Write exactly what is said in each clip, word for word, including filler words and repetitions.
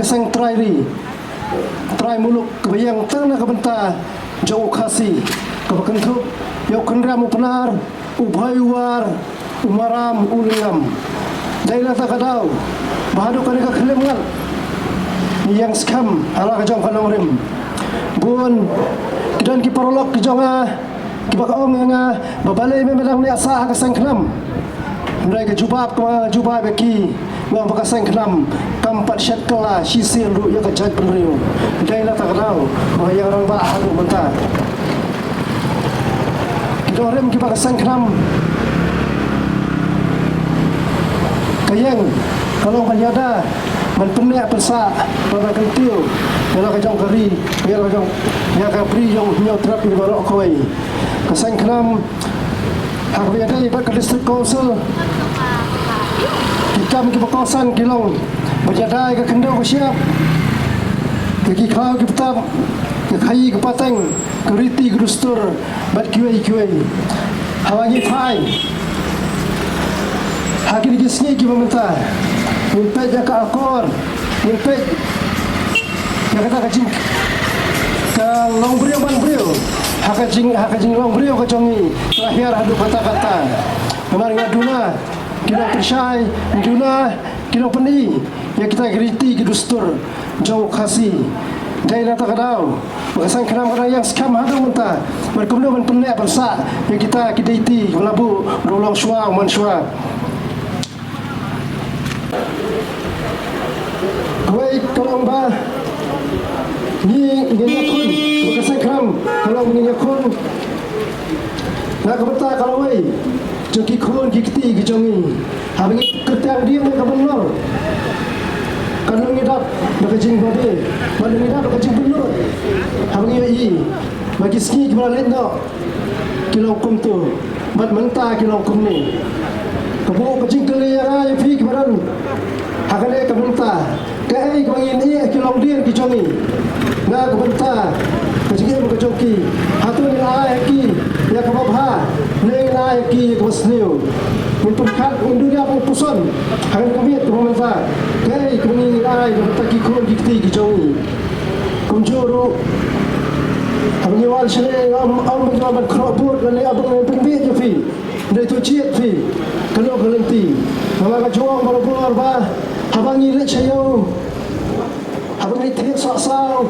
seng trai ri, trai muluk kaba ïeng tang na ka bynta jong u Khasi, kaba kynthup ïa u Kynriam u Pnar, u Bhoi u War, u Maram u Lyngngam. Dei na kata ka daw ba haduh kane ka khyllipmat ngi ïeng skhem ha la ka jong ka nongrim. Bun ki don ki paralok ki jong nga kiba ka ong ïa nga ba balei me me dang neh sah ha ka seng khnam. Hynrei ka jubab kaba nga jubab ïa ki, nga ong ba ka seng khnam kam pat shet kylla shisien ruh ïa ka jaitbynriew. Dei na kata ka daw ba nga ïeng rangbah haduh mynta. Ki nongrim kiba ka seng khnam ka ïeng ka long ban ïada, ban pynneh pynsah, ban kyntiew ïa la ka jong ka ri, ïa la ka jong, ïa ka bri jong u Hynñiewtrep, ïa baroh kawei. Ka seng khnam ha kaba ïadei bad ka District Council, ki kam kiba kongsan ki long ban ïada ïa ka khyndew ka shyiap, ïa ki khlaw ki btap, ïa ka khaïi ka pateng, ka riti ka dustur bad kiwei kiwei. Haba ngi phai ha kine ki sngi kiba mynta, ngin peit ïa ka akor, ngin peit ïa kata ka jing, ka long briew man briew ha ka jing, ha ka jinglong briew ka jong ngi, ka la hiar haduh katta katta. Namar nga duna ki nongpynshai, duna ki nongpyni ïa kita ki riti ki dustur jong u Khasi. Dei na kata ka daw ba ka seng khnam ka dang ïeng skhem haduh mynta ban kumno ban pynneh pynsah ïa kita ki deiti kiba la buh, u long shuwa u man shuwa. Kawei ka long ba ngi ngin ïakhun, ba ka seng khnam ka long ngin ïakhun na ka bynta ka lawei jong ki khun ki kti ki jong ngi. Haba ngi kyrteng dien ïa ka ban lor, kan ngi dap da ka jingbabe, kan ngi dap da ka jingbynnud. Haba ngi ïohi ba ki sngi kiba la leit noh ki long kumto, bad mynta ki long kumne. Ka buh ka jingkylli ïa nga ïa phi kiba don ha kane ka bynta, kaei kaba ngin ïeh ki longdien ki jong ngi na ka bynta ka jingim ka jong ki? Hato ngin ai ha ki ïa kaba bha ne ngin ai ha ki ïa kaba sniew? Ngin pyrkhat, ngin duh ïa kaba puson ha kane ka miet kaba mynta, kaei kaba ngin ai na ka bynta ki khun ki kti ki jong ngi? Kumjuh ruh, haba ngi wan shane, ym, ym ban, ban khroh bud lane ym ban pynbiej ïa phi. Dei to jied phi, kano ka lynti. Namar ka jong barabor ba haba ngi leit sha ïew, haba ngi thied sohsaw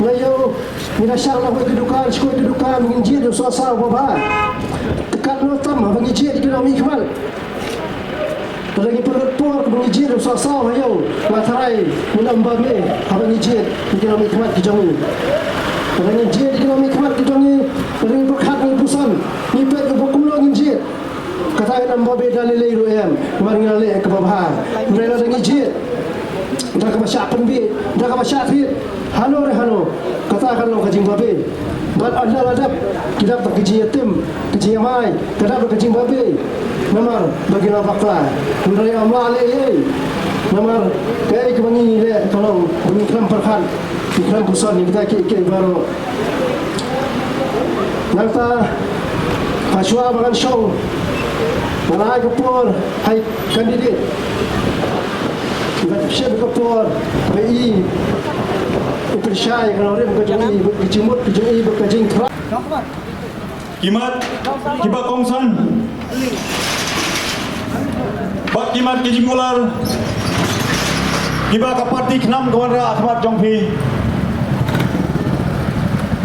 na ïew, ngi da shah na kawei ka dukan sha kawei ka dukan, ngin jied ïa u sohsaw ba bha. Te katno tam haba ngi jied ïa ki nongmihkhmat. Lada ngi pynlut por kaba ngi jied ïa u sohsaw ha ïew, nga tharai ngin ym babe haba ngi jied ïa ki nongmihkhmat ki jong ngi. Lada ngi jied ïa ki nongmihkhmat ki jong ngi, lada ngi pyrkhat ngi puson, ngi peit ba kumno ngin jied, kata ngin ym babe da lei lei ruh em, namar ngi la leh kaba bha. Hynrei lada ngi jied da kaba shah pynbiej, da kaba shah thied, hano re hano, kata kan long ka jingbabe. Bad ynda la dep, ki dep da ka jingïatim, ka jingïamai, ka dep da ka jingbabe. Namar ba ki la bakla. Hynrei ym lah leh ei ei. Namar kaei kaba ngi leh ka long ba ngi khlem pyrkhat, ngi khlem puson ïa kita kiei kiei baroh. Nangta, ha shuwa ba ngan shong, ngan ai ka por ha i candidate. Ngan shim ka por ba i, i pynshai ka nongrim ka jong i, bad ka jingmut ka jong i, bad ka jingthrang. Ki mat kiba kongsan bad ki mat ki jingkular kiba ka party KHNAM ka wanrah ha khmat jong phi.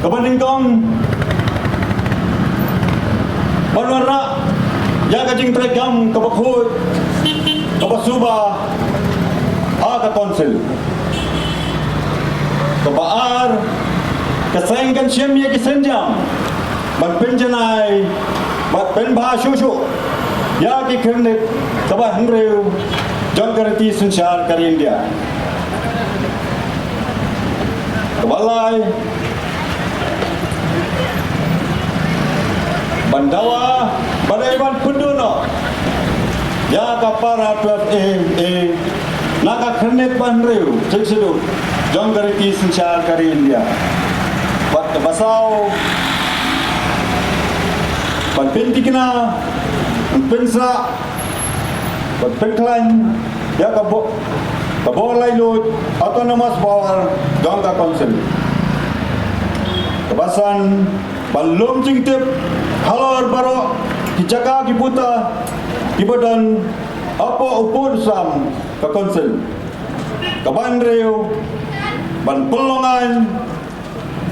Kaba nyngkong, ban wanrah ïa ka jingtreikam kaba khuid kaba suba ha ka council. Kaba ar, ka seng kan shim ïa ki sienjam ban pynjanai bad pynbha shuh shuh ïa ki khyrnit kaba hynriew jong ka riti synshar ka ri India. Kaba lai, ban dawa, ban ai ban pynduh noh ïa ka para twelve A A na ka khyrnit ba hynriew, Sixth Schedule jong ka riti synshar ka ri India. Bad kaba saw, ban pynthikna, ban pynsah, ban pynkhlaiñ ïa ka bo-, Ka bor laitluid, Autonomous Power, jong ka Council. Kaba san, ban lum jingtip halor baroh ki jaka ki puta kiba don hapoh u pud u sam ka Council. Kaba hynriew, ban pynlong aiñ,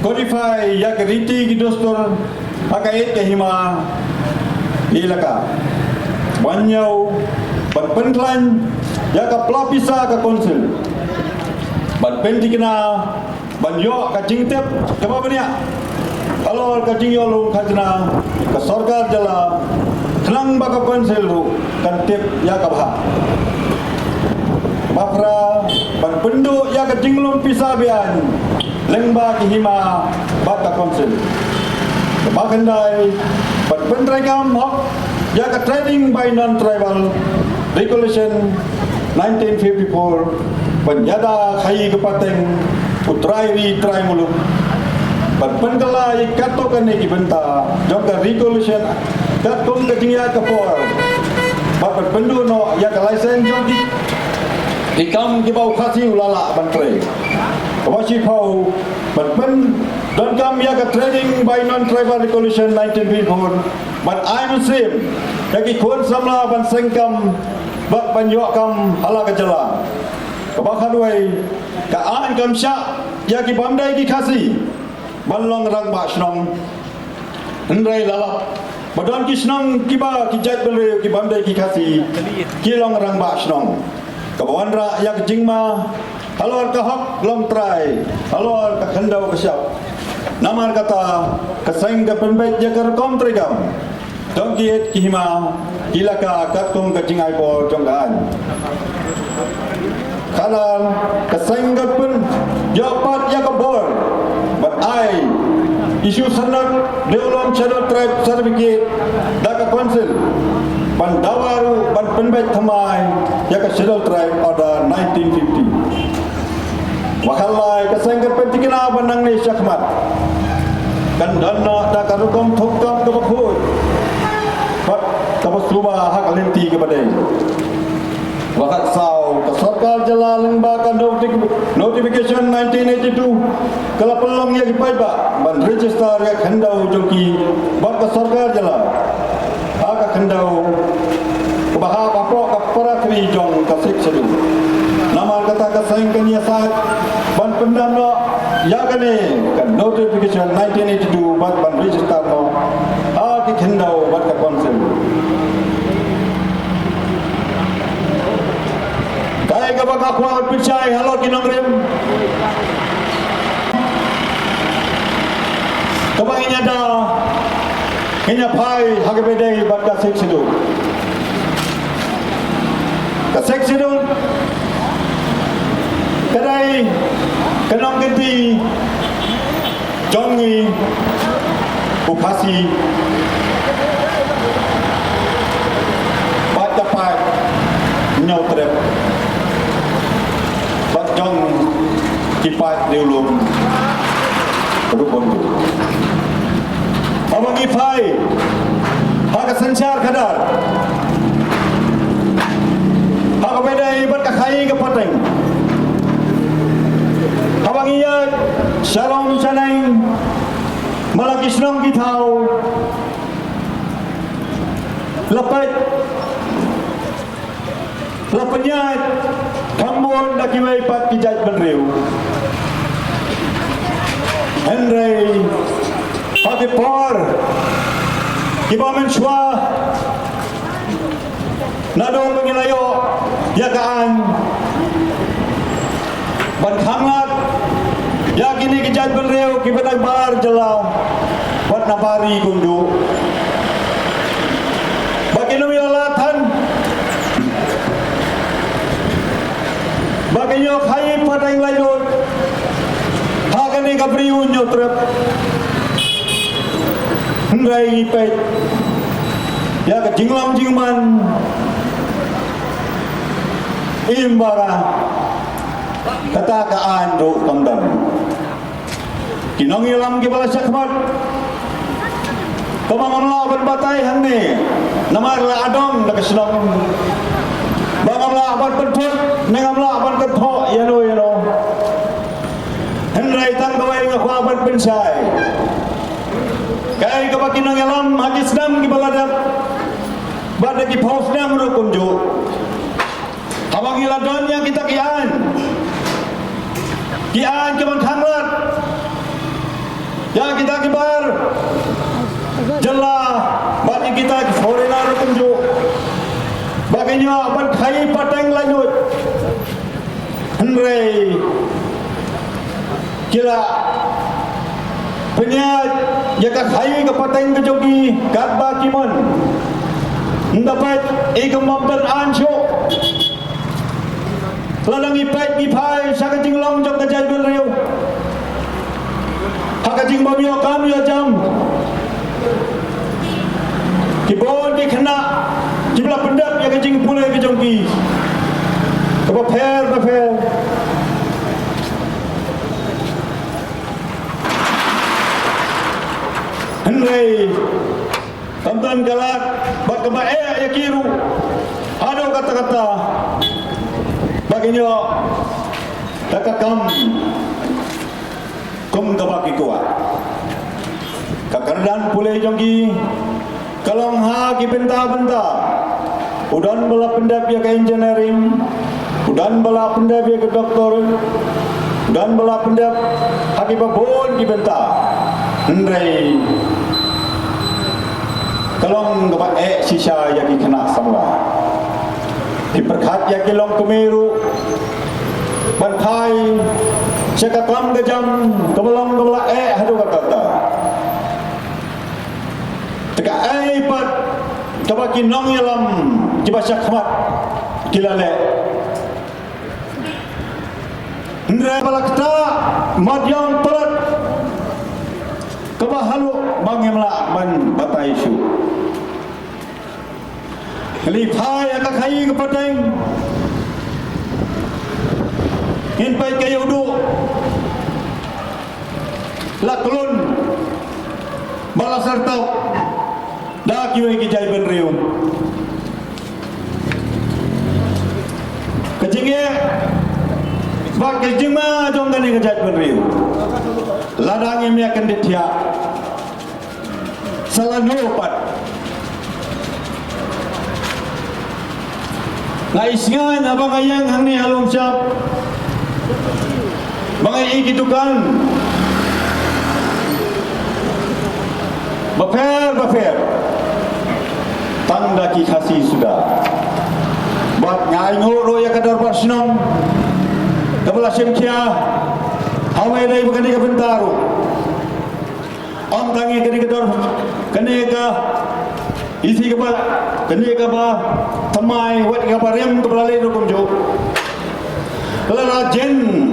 codify ïa ki riti ki dustur ha ka ïeit ka hima ka elaka. Ban hynñiew, ban pynkhlaiñ ïa ka pla pisa ka Council. Ban pynthikna, ban ïoh ka jingtip kaba bniah halor ka jingïoh lum khajna ka sorkar jylla, khnang ba ka Council ruh kan tip ïa ka bha. Ba phra, ban pynduh ïa ka jinglum pisa bad aiñ lyngba ki hima bad ka Council. Ba khyndai, ban pyntreikam hok ïa ka Trading by Non-Tribal Regulation nineteen fifty-four, ban ïada khaïi ka pateng u trai ri trai muluk. Ban pynkylla ïa katto katne ki bynta jong ka Regulation katkum ka jingïaid ka por. Bad ban pynduh noh ïa ka license jong ki, ki kam kiba u Khasi u la lah ban trei. Kaba shiphew, ban pyndonkam ïa ka Trading by Non-Tribal Regulation nineteen fifty-four, ban ai mynsiem ïa ki khun samla ban seng kam bad ban ïoh kam ha la ka jylla. Kaba khatwei, ka aiñ kam shah ïa ki bym dei ki Khasi ban long rangbah shnong. Hynrei la lap ba don ki shnong kiba ki jaitbynriew ki bym dei ki Khasi ki long rangbah shnong. Kaba wanrah ïa ka jingma halor ka hok longtrai, halor ka khyndew ka shyiap. Namar kata, ka seng ka pynbeit ïa ka rukom treikam jong ki ïeit ki hima ki elaka katkum ka jingai bor jong ka aiñ. Khadar, ka seng ka pynïoh pat ïa ka bor ban ai issue Sanad Development Schedule Tribe Certificate da ka Council, ban dawa ruh ban pynbeit thymmai ïa ka Schedule Tribe Order nineteen fifty. Wa khatlai, ka seng ka pynthikna ba nangne shakhmat kan don noh da ka rukom thungkam kaba khuid bad kaba suba ha ka lynti kaba dei. Wa khatsaw, ka sorkar jylla lyngba ka noti-, notification nineteen eighty-two ka la pynlong ïa ki paidbah ban register ïa ka khyndew jong ki bad ka sorkar jylla ha ka khyndew kaba hap hapoh ka para three jong ka Sixth Schedule. Namar kata, ka seng kan ïasaid ban pyndam noh ïa kane ka notification nineteen eighty-two bad ban register noh ha ki khyndew bad ka Council. Kaei kaba nga kwah ban pynshai halor ki nongrim, kaba ngin ïada, ngin ïaphai ha kaba ïadei bad ka Sixth Schedule. Ka Sixth Schedule ka dei ka nongkynti jong ngi u Khasi bad ka paid Hynñiewtrep bad jong ki paid riewlum ruh kumjuh. Haba ngi phai ha ka synshar khadar, ha kaba ïadei bad ka khaïi ka pateng, haba ngi ïaid shalom shaneng, man la ki shnong ki thaw, la peit, la pynïaid khambun da kiwei pat ki jaitbynriew. Hynrei ha ki por kiba mynshuwa, naduh ba ngi la ïoh ïa ka aiñ ban khanglad ïa kine ki jaitbynriew kiba dang bar jylla bad na bar ri kumjuh, ba kin ym ïoh lad than, ba kin ïoh khaïi pateng laitluid ha kane ka bri u Hynñiewtrep. Hynrei ngi peit ïa ka jinglong jingman im bha, kata ka aiñ ruh kam don. Ki nongïalam kiba la shakhmat, kumba ngam lah ban batai hangne, namar la adong da ka shnong, ba ngam Lah ban pynthut ne ngam lah ban kynthoh ïano ïano. Hynrei tang kawei nga kwah ban pynshai. Kaei kaba ki nongïalam ha ki snem kiba la dep bad da ki phew snem ruh kumjuh, haba ngi la don ïa kita ki aiñ, ki aiñ kiban khanglad ïa kita ki bar jylla bad ïa kita ki foreigner ruh kumjuh, ba kin ïoh ban khaïi pateng laitluid. Hynrei ki la pynïaid ïa ka khaïi ka pateng ka jong ki katba ki mon. Ynda peit ïa ka map don aiñ shuh. Lada ngi peit ngi phai sha ka jinglong jong ka jaitbynriew, ha ka jingbym ïoh kam ïoh jam, ki bun ki khynnah kiba la pyndep ïa ka jingpule ka jong ki kaba pher bapher. Hynrei kam don ka lad bad kaba eh ïa ki ruh haduh katta katta ba kin ïoh da ka kam kum kaba ki kwah. Ka kyrdan pule jong ki ka long ha ki bynta bynta. U don ba la pyndep ïa ka engineering, u don ba la pyndep ïa ka doctor, u don ba la pyndep ha kiba bun ki bynta. Hynrei ka long kaba eh shisha ïa ki khynnah samla. Ki pyrkhat ïa ki longkmie ruh ban phai sha ka kam ka jam kaba long kaba la eh haduh katta katta. Te kaei pat kaba ki nongïalam kiba shakhmat ki la leh? Hynrei ba la ktah mat ïong palat kaba haduh ba ngim lah ban batai shuh. Ngi phai ha ka khaïi ka pateng, ngin peit ka ïewduh la klun ba la syrtap da kiwei ki jaitbynriew. Ka jingeh bad ka jingma jong kane ka jaitbynriew, lada ngim ïa kyndit thiah, sa lano pat. Nga isngain haba nga ïeng hangne ha Lumshyiap ba nga ïohi ki dukan bapher bapher tang da ki Khasi suda. Bad nga ainguh ruh ïa ka dorbar shnong kaba la shim khia ha kawei dei ba kane ka bynta ruh. Ym tang ïa kane ka dor, kane ka isi kaba, kane kaba thymmai, wat kaba rim kaba la leit ruh kumjuh. Lada jin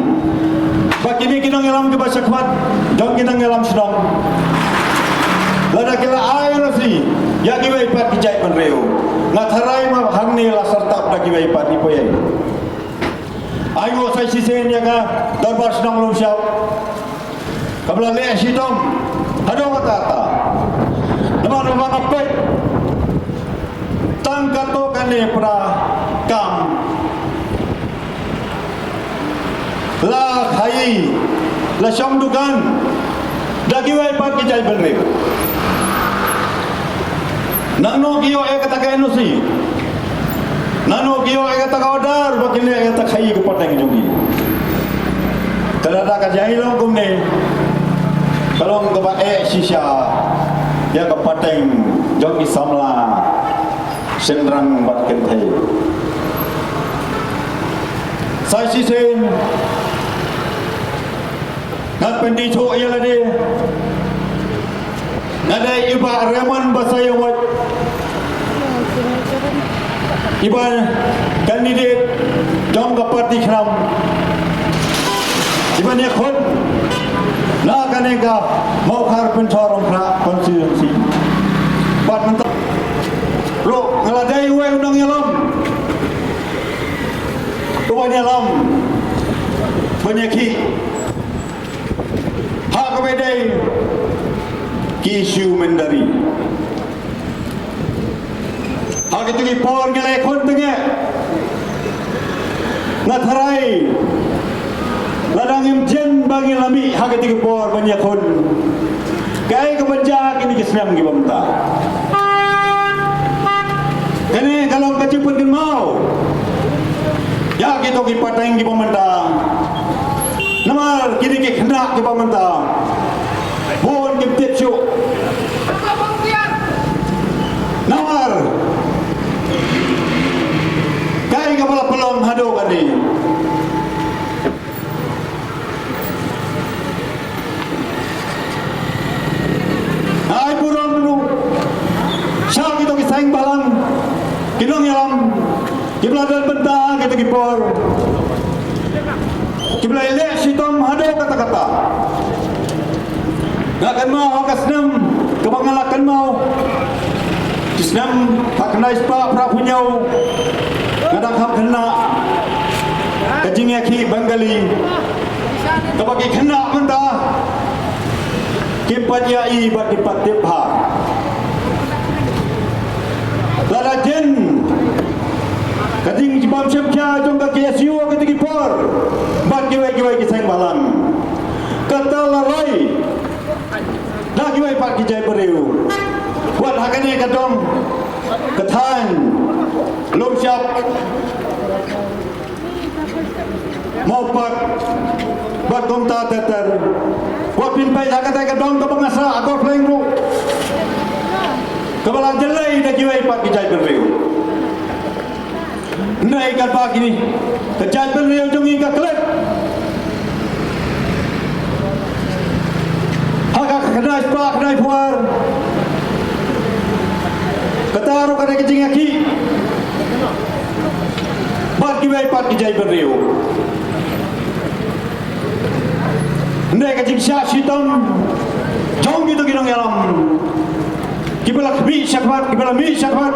ba kine ki nongïalam kiba shakhmat jong ki nongïalam shnong, lada ki la ai N O C ïa kiwei pat ki jaitbynriew, nga tharai ma hangne la syrtap da kiwei pat ki poi. Ai nguh sa shisien ïa ka dorbar shnong Lumshyiap kaba la leh shitom haduh katta katta. Namar ba nga peit tang katto katne para kam la khaïi, la shong dukan da kiwei pat ki jaitbynriew. Nangno ki ïoh ïa kata ka N O C? Nangno ki ïoh ïa kata ka order ba kin leh ïa kata ka khaïi ka pateng jong ki? Te lada ka jai long kumne, ka long kaba eh shisha ïa ka pateng jong ki samla shynrang bad kynthei. Sa shisien nga pyndih shuh ïa lade. Nga dei i Bah Raymond Basaiawmoit, i ba candidate jong ka party KHRAM, i ban ïakhun na kane ka Mawkhar Pynshor Umkhrah constituency. Bad mynta ruh nga la dei uwei u nongïalam uban ïalam ban ïakhih ha kaba dei ki issue mynder. Ha kito ki por ngi la ïakhun tyngeh Tharai, lada ngim jin ba ngin la mih ha kata ka por ban ïakhun, kaei kaban jia kine ki snem kiba mynta? Kane ka long ka jingpynkynmaw ïa kito ki pateng kiba mynta. Namar kine ki khynnah kiba mynta, bun kim tip shuh. Namar kaei kaba la pynlong haduh kane. Ai burom ruh sha kito ki seng bhalang, ki nongïalam kiba la don bynta ha kito ki por, kiba la ïaleh shitom haduh katta katta. Nga kynmaw ha ka snem kaba nga la kynmaw, ki snem ha khyndai spah phra phew hynñiew, nga dang hap khynnah ka jingïakhih Bengali kaba ki khynnah mynta kim pat ïohi bad kim pat tip bha. Lada jin ka jingbym shim khia jong ka K S U ha kito ki por bad kiwei kiwei ki seng bhalang, kata la rai da kiwei pat ki jaitbynriew. Wat ha kane ka dong, ka thaiñ, Lumshyiap, Mawpat bad kumta ter ter. Wat phin peit ha kata ka dong kaba nga sah ha Kawthleng ruh, kaba la jlei da kiwei pat ki jaitbynriew. Hynrei katba kine ka jaitbynriew jong ngi ka klet ha ka khyndai spah khyndai phew ar, kata ruh ka dei ka jingïakhih bad kiwei pat ki jaitbynriew. Hynrei ka jingshah shitom jong kito ki nongïalam kiba la mih shakhmat, kiba la mih shakhmat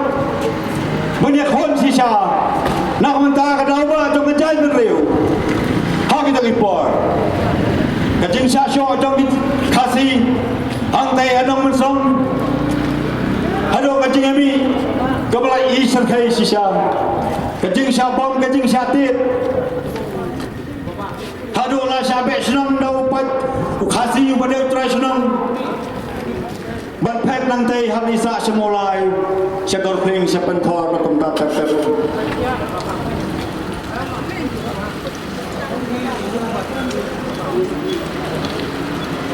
ban ïakhun shisha na ka bynta ka daw ba jong ka jaitbynriew ha kito ki por. Ka jingshah shoh jong ki Khasi hangtei ha Nongmynsong, haduh ka jingïamih kaba la i syrkhei shisha, ka jingshah bom, ka jingshah tied, haduh la shah beh shnong da u paid u Khasi uba dei u trai shnong ban phet nangtei ha Risa, sha Mawlai, sha Dorkhring, sha Pynthor bad kumta ter ter.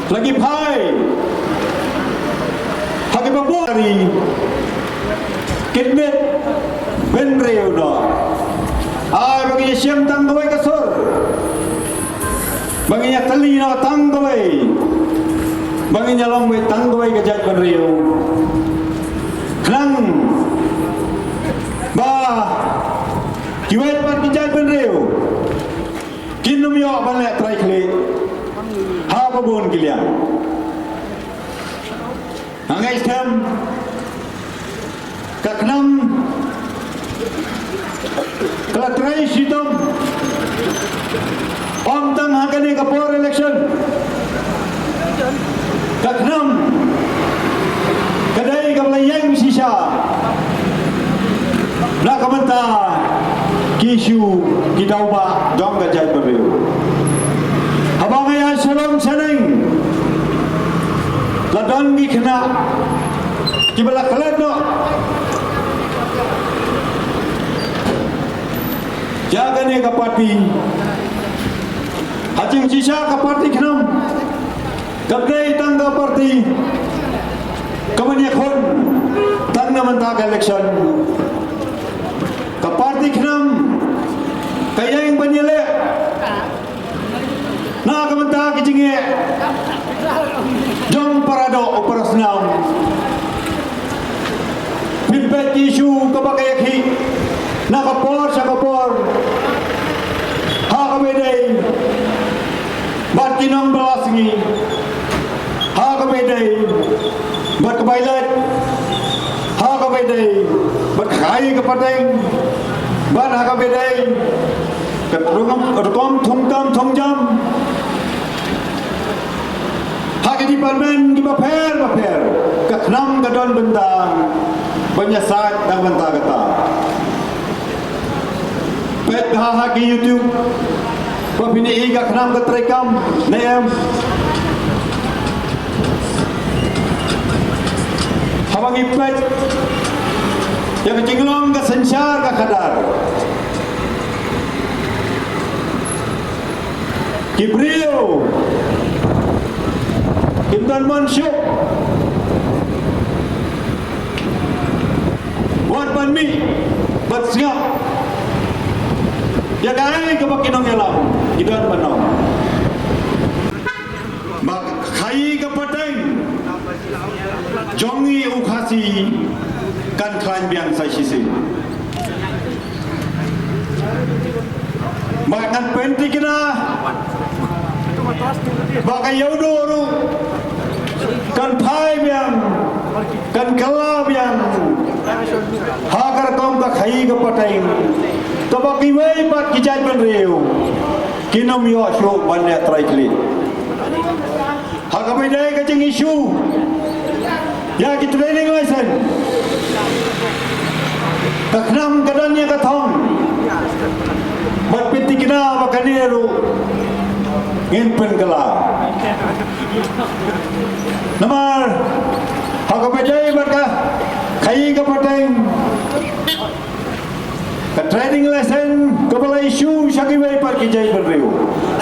La ki phai ha kiba bun ri, kit mit bynriew noh. Ai ba ngin ïa shim tang kawei ka sur, ba ngin ïa tylli noh tang kawei, ba ngin ïa long wei tang kawei ka jaitbynriew. Khnang ba kiwei pat ki jaitbynriew kin ym ïoh ban leh trai khlieh ha ba bun ki liang. Nga ngeit skhem ka KHNAM ka la trei shitom, ym tang ha kane ka por election. Ka KHNAM ka dei kaba la ïeng shisha na ka bynta ki issue, ki daw ba jong ka jaitbynriew. Haba nga ïaid sha lum sha neng, la don ki khynnah kiba la klet noh ïa kane ka party. Ha jingshisha ka party KHNAM kam dei tang ka party kaban ïakhun tang na mynta ka election. Ka party KHNAM ka ïeng ban ïaleh na ka bynta ki jingeh jong para doh u para snam. Phin peit ki issue kaba ka ïakhih na ka por sha ka por, ha kaba ïadei bad ki nongbylla sngi, ha kaba ïadei bad ka bai lait, ha kaba ïadei bad ka khaïi ka pateng, bad ha kaba ïadei ka rukom, rukom thungkam thungjam. Ha ki department kiba pher bapher, ka KHNAM ka don bynta ban ïasaid na ka bynta kata. Peit bha ha ki YouTube ba phin ïohi ka khnam ka treikam ne em. Haba ngi peit ïa ka jinglong ka synshar ka khadar, ki briew kim don mon shuh wat ban mih ban sngap ïa kaei kaba ki nongïalam ki don ban ong. Ba ka khaii ka pateng jong ngi u Khasi kan khlaiñ biang sa shisien. Ba ngan pynthikna ba ka Ïewduh ruh kan phai biang, kan kylla biang ha ka rukom ka khaii ka pateng. Te ba kiwei pat ki jaitbynriew kin ym ïoh shuh ban leh trai khlieh. Ha kaba ïadei ka jing-issue ïa ki trading license, ka khnam ka don ïa ka thong. Bad pynthikna ba kane ruh ngin pynkylla. Namar ha kaba ïadei bad ka khaii ka pateng, ka trading license kaba la issue sha kiwei pat ki jaitbynriew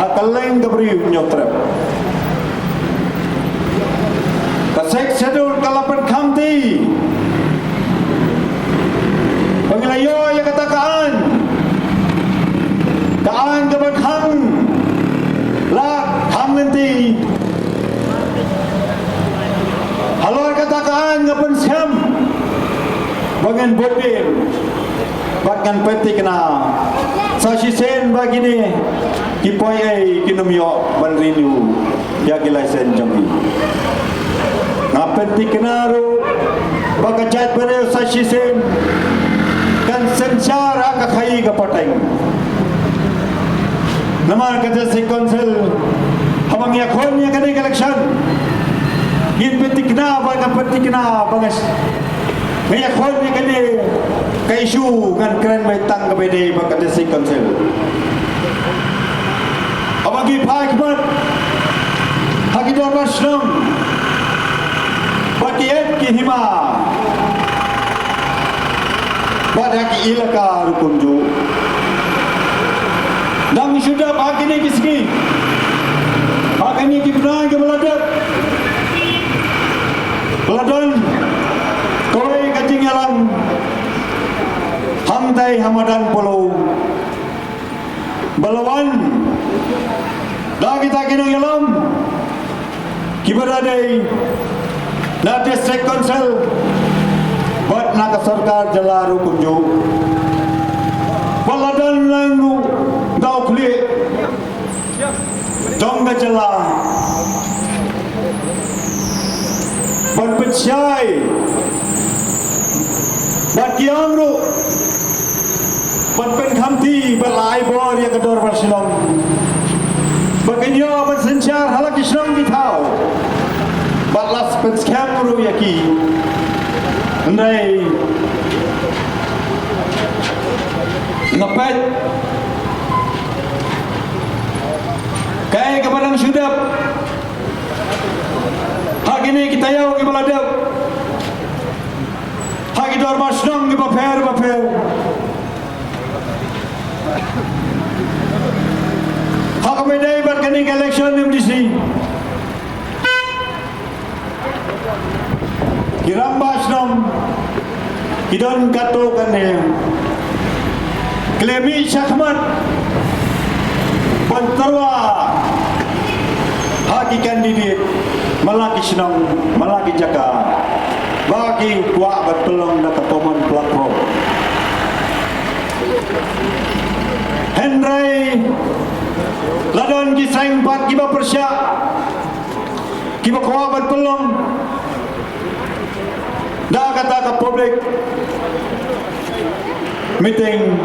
ha kylleng ka Bri u Hynñiewtrep. Ka Sixth Schedule ka la pynkhamti ba ngi la ïoh ïa kata ka aiñ, ka aiñ kaba khang, la khang lynti. Halor kata ka aiñ nga pynskhem ba ngin bud biang bad ngan pynthikna sa shisien ba kine ki poi ei kin ym ïoh ban renew ïa ki license jong ki. Nga pynthikna ruh ba ka jaitbynriew sa shisien kan synshar ha ka khaii ka pateng. Namar ka District Council, haba ngi ïakhun ïa kane ka election, ngin pynthikna ba, ngan pynthikna ba nga, ngi ïakhun ïa kane ka issue, ngan kren beit tang kaba ïadei bad ka District Council. Haba ngi phai khmat ha ki dorbar shnong bad ki eit ki hima bad ha ki elaka ruh kumjuh, dang shu dep ha kine ki sngi, ha kine ki bnai kiba la dep, la don kawei ka jingïalang hangtai ha madan Polo ba la wan da kita ki nongïalam kiba la dei na District Council bad na ka sorkar jylla ruh kumjuh. Ba la don lang ruh da u khlieh jong ka jylla ban pynshai bad ki ong ruh ban pynkhamti bad la ai bor ïa ka dorbar shnong ba kin ïoh ban synshar ha la ki shnong ki thaw bad la pynskhem ruh ïa ki. Hynrei nga peit kaei kaba dang shu dep ha kine ki taïew kiba la dep ha ki dorbar shnong kiba pher ba pher. Ha kaba ïadei bad kane ka election M D C, ki rangbah shnong ki don katto katne, ki la mih shakhmat ban tyrwa ha ki candidate man la ki shnong man la ki jaka ba ki kwah ban pynlong da ka common platform. Hynrei la don ki seng pat kiba pyrshah, kiba kwah ban pynlong da kata ka public meeting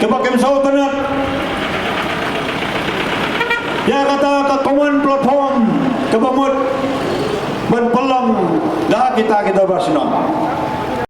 kaba kim sngewtynnat ïa kata ka common platform kaba mut ban pynlong da kita ki dorbar shnong.